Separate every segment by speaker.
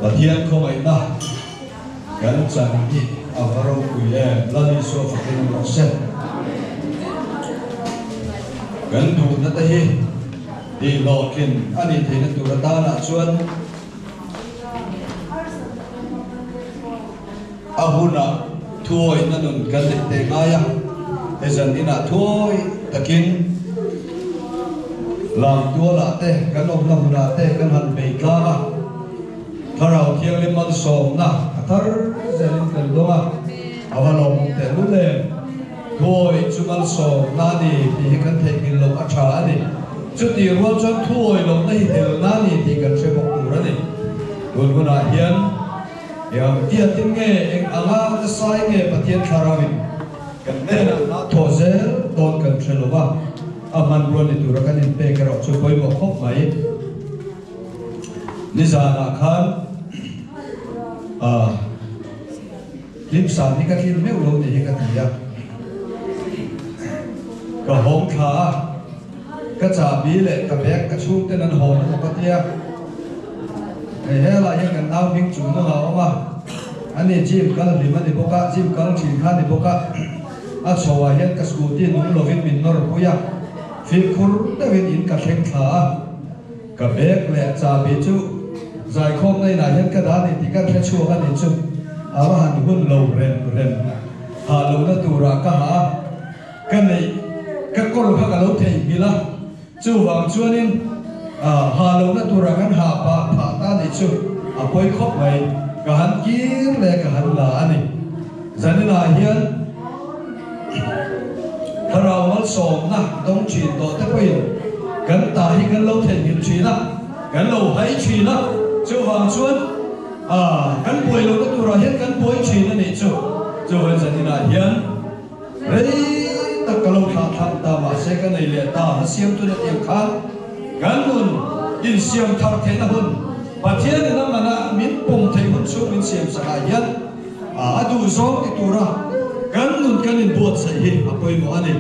Speaker 1: Pathian khawngaihna kan chan hi a va ropui em, Lal Isua fakin awm rawh se. Kan duhna te hi tihhlawhtlin a nih theihna tur atanah chuan a hunah thuawihna nun kan neih teh ngai a, he zan inah thuawi takin lamtualah te kan awmna hmunah te kan han bei tlang a, Thlarau Thianghlim malsawmna a thar zelin kan dawng a, a va lawmawm teh lul em! Thuawi chu malsawmna a ni tih hi kan theihnghilh loh a tha a ni. Chutih rual chuan thuawi lohna hi helna a ni tih kan hre bawk tur a ni. Tun hunah hian eng tiatin nge, eng anga nasai nge Pathian Thlarauin kan hnenah hna thawh zel dawn kan hre lo va, a hmanrua ni tura kan inpek erawh chu pawimawh khawp mai. Nizanah khan ah. Hlim san hi ka thlir meuh lo tih hi ka ti a, ka hawng thla a, ka chahbi leh ka bag ka chhungten an hawn emaw ka tia, hei helai hian kan nau hming chung nung a awm a, ani gym kal hlim a ni bawk a, gym kal thin kha a ni bawk a, a chho ah hian ka scooty nung lovin min nawr pui a, fimkhur deuhin in ka thleng thla a. Ka bag leh chahbi chu zaikhawmna inah hian ka dah a ni tih ka hre chhuak a ni chu a va han hun lo rem rem hah lohna turah ka hah a, ka neih ka kawl kha ka lo theihnghilh a, chuvang chuanin hah lohna turah kan hah pah phah ta a nih chu a pawi khawp mai, ka han kir leh ka han la a ni. Zaninah hian Thlarau malsawmna dawng thin tawh te pawhin kan ta hi kan lo theihnghilh thin a, kan lo hai thin a, chuvang chuan kan buai lohna turah hian kan buai thin a nih chu. Chuvang zaninah hian rei tak ka lo thlah thlang ta mahse ka nei leh ta a siamtuna tiang khan kan nun insiam thar theihna hun Pathianin a mana min pawm theih hun chhung min siam sakah hian A duh zawng ti tura kan nun kan inbuatsaih hi a pawimawh a ni.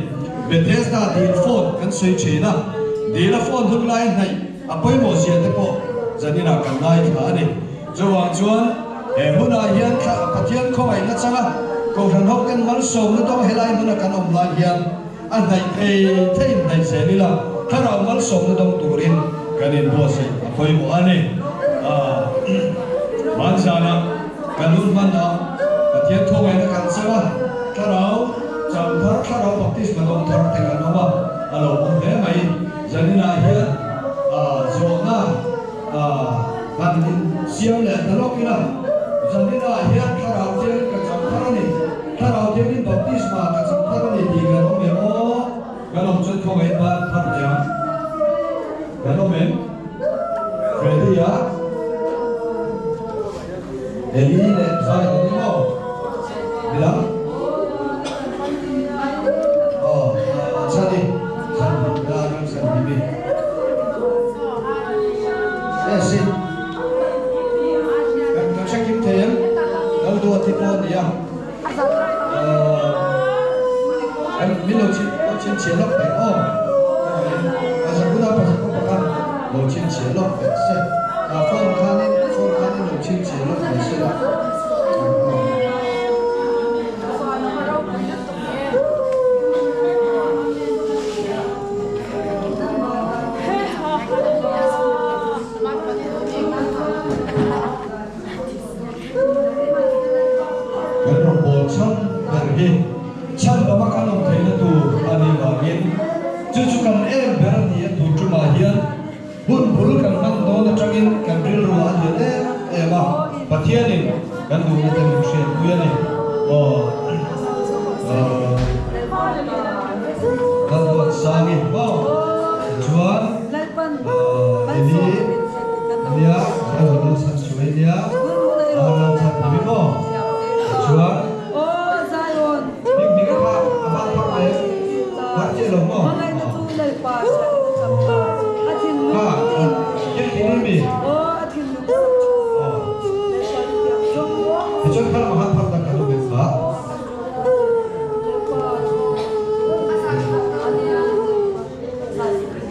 Speaker 1: Bethesda dil phone kan sawi thin a, dil a phone hun lai hnaih a pawimawh zia te pawh zaninah kan ngaithla a ni. Chuvang chuan he hunah hian thla Pathian khawngaihna changa Kohhran ho ten malsawmna dawng helai hmuna kan awm lai hian a hnaih thei theiin hnaih zel ila thlarau malsawmna dawng turin kan inbuatsaih a pawimawh a ni. Hmanzanah kan hun hman a, Pathian khawngaihna kan chang a, thlarau chang thar, thlarau baptisma dawng thar te kan awm a, a lo awm hle mai. Zaninah hian zawhna han insiam leh ta lawk ila, zaninah hian thlarau thiangin ka chang thar a ni. Thlarau Thianghlim baptisma ka chang thar a ni tih kan awm em aw? Kan awm chuan khawngaih ban phar teh ang. Kan awm em? Freddy a? Eli leh Zai an ni maw? Midang? Aw, Chhani, Chhanhim, Lalram Chhanhimi. Esi. Kan kan hre kim thei em? Lalduati pawh a ni a. Kan min lo chhin lo chhin chhiah lawk teh aw. A zakuna pa zakua pakha lo chhin chhiah lawk teh se. A phone khanin phone khanin lo chhin chhiah lawk teh se la. Kan rawngbawl chhan ber hi chhan lama kan awm theihna tur a nih vangin chu chu kan em ber a ni a tur tumah hian hun bul kan hman dawn atangin kan rilru a lian em em a, Pathianin kan duhna te min hriatpui a ni. Aw Lalruatsangi maw tichuan Eli ania Lalruatsan chu ania Lalruatsan timi maw tichuan Hming hming a kha a van phak ve phak chiah lo maw kha thil thil mi Tichuan kha lamah khan phak dan kan awm em kha?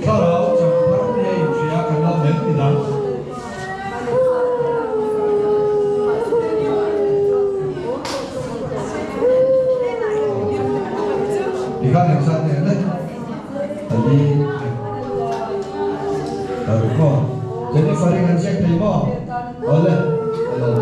Speaker 1: Thlarau changthar nia inhria kan awm em midang? Tikhan engzat nge le? Pali paruk maw? Jennifer-i kan ziak thei maw? Awle, a lawm.